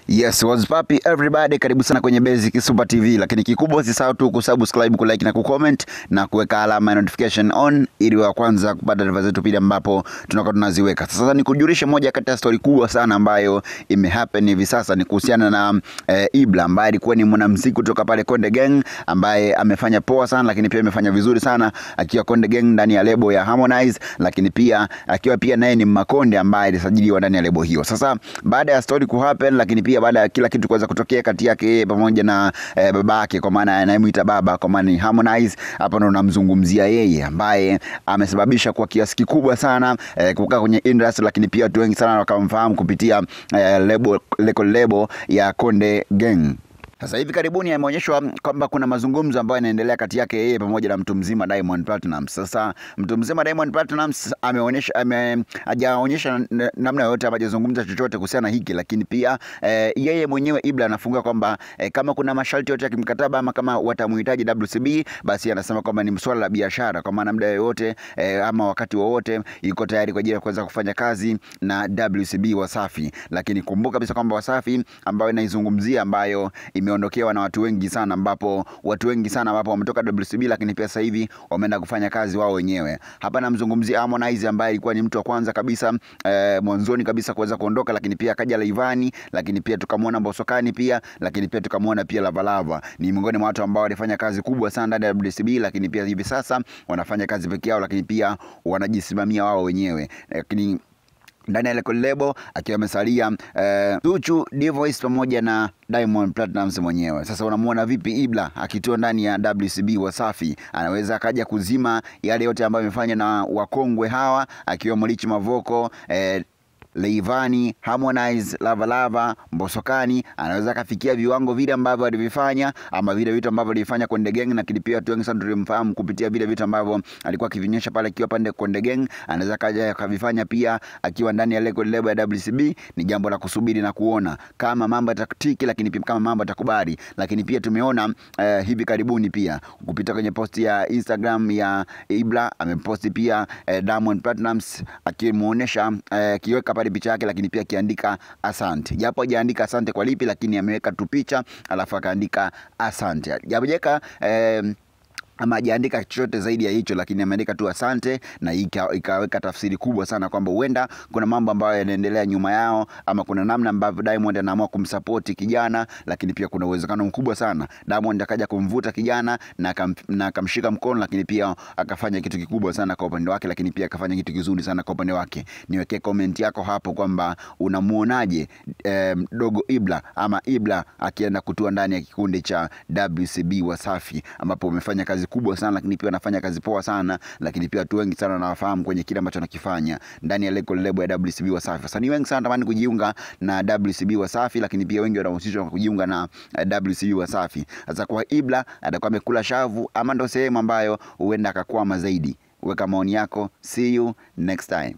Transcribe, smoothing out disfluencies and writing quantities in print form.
Yes, what's papi everybody, karibu sana kwenye Basic Super TV. Lakini kikubwa usisahau tu kusubscribe, kulike na kucomment na kuweka alama ya notification on ili wa kwanza kupata taarifa zetu pale ambapo tunakuwa tunaziweka. Sasa nikujulishe moja kati ya story kubwa sana ambayo imehappen hivi sasa ni kuhusiana na Ibla ambaye alikuwa ni mwanamuziki kutoka pale Konde Gang ambaye amefanya poa sana, lakini pia amefanya vizuri sana akiwa Konde Gang ndani ya lebo ya Harmonize, lakini pia akiwa pia naye ni Makonde ambaye alisajiliwa ndani ya lebo hiyo. Sasa baada ya story kuhappen, lakini pia baada ya kila kitu kuweza kutokea kati yake yeye pamoja na babake, kwa maana anayemuita baba, kwa maana ni Harmonize, hapa ndo namzungumzia yeye ambaye amesababisha kwa kiasi kikubwa sana kukaa kwenye industry, lakini pia watu wengi sana wakamfahamu kupitia record label ya Konde Gang. Sasa hivi karibuni ameonyeshwa kwamba kuna mazungumzo ambayo yanaendelea kati yake yeye pamoja na mtu mzima Diamond Platnumz. Sasa mtu mzima Diamond Platnumz ameonyesha hajaonyesha namna yoyote, hajazungumza chochote kuhusiana na hiki, lakini pia yeye mwenyewe Ibla anafunga kwamba kama kuna masharti yote ya kimkataba ama kama watamuhitaji WCB, basi anasema kwamba ni mswala la biashara, kwa maana muda yoyote ama wakati wowote yuko tayari kwa ajili ya kuweza kufanya kazi na WCB Wasafi. Lakini kumbuka kabisa kwamba Wasafi ambayo inaizungumzia ambayo imeondokewa na watu wengi sana, ambapo watu wengi sana ambapo wametoka WCB, lakini pia sasa hivi wameenda kufanya kazi wao wenyewe. Hapa namzungumzia Harmonize ambaye alikuwa ni mtu wa kwanza kabisa mwanzoni kabisa kuweza kuondoka, lakini pia akaja Rayvanny, lakini pia tukamwona Mbosokani pia, lakini pia tukamwona pia Lava. Ni miongoni mwa watu ambao walifanya kazi kubwa sana ndani ya WCB, lakini pia hivi sasa wanafanya kazi peke yao, lakini pia wanajisimamia wao wenyewe. Lakini ndani ya record label akiwa amesalia Zuchu, D-Voice pamoja na Diamond Platnumz mwenyewe. Sasa unamuona vipi Ibla akitua ndani ya WCB Wasafi? Anaweza akaja kuzima yale yote ambayo amefanya na wakongwe hawa akiwa Rich Mavoko, Rayvanny, Harmonize, Lava, Mbosokani. Anaweza kafikia viwango vile ambavyo alivifanya ama vile vitu ambavyo alifanya Konde Gang, na pia watu wengi sana tulimfahamu kupitia vile vitu ambavyo alikuwa akivionyesha pale akiwa pande Konde Gang. Anaweza kaja akavifanya pia akiwa ndani ya record label ya WCB. Ni jambo la kusubiri na kuona kama mambo yataktiki, lakini pia kama mambo yatakubali. Lakini pia tumeona hivi karibuni pia kupita kwenye posti ya Instagram ya Ibla ameposti pia Diamond Platnumz akimuonesha kiweka pale picha yake, lakini pia akiandika asante. Japo hajaandika asante kwa lipi, lakini ameweka tu picha alafu akaandika asante. Japo jeka ama hajaandika chochote zaidi ya hicho, lakini ameandika tu asante, na ikaweka tafsiri kubwa sana kwamba huenda kuna mambo ambayo yanaendelea nyuma yao, ama kuna namna ambavyo Diamond anaamua kumsupport kijana, lakini pia kuna uwezekano mkubwa sana Diamond akaja kumvuta kijana na akamshika mkono, lakini pia akafanya kitu kikubwa sana kwa upande wake, lakini pia akafanya kitu kizuri sana kwa upande wake. Niwekee comment yako hapo kwamba unamuonaje dogo Ibla ama Ibla akienda kutua ndani ya kikundi cha WCB Wasafi, ambapo umefanya kazi kubwa sana, lakini pia anafanya kazi poa sana, lakini pia watu wengi sana wanawafahamu kwenye kile ambacho anakifanya ndani ya record label ya WCB Wasafi. Sasa ni wengi sana tamani kujiunga na WCB Wasafi, lakini pia wengi wanahusishwa kujiunga na WCB Wasafi. Sasa kwa Ibla atakuwa amekula shavu ama ndo sehemu ambayo huenda akakwama zaidi. Weka maoni yako. See you next time.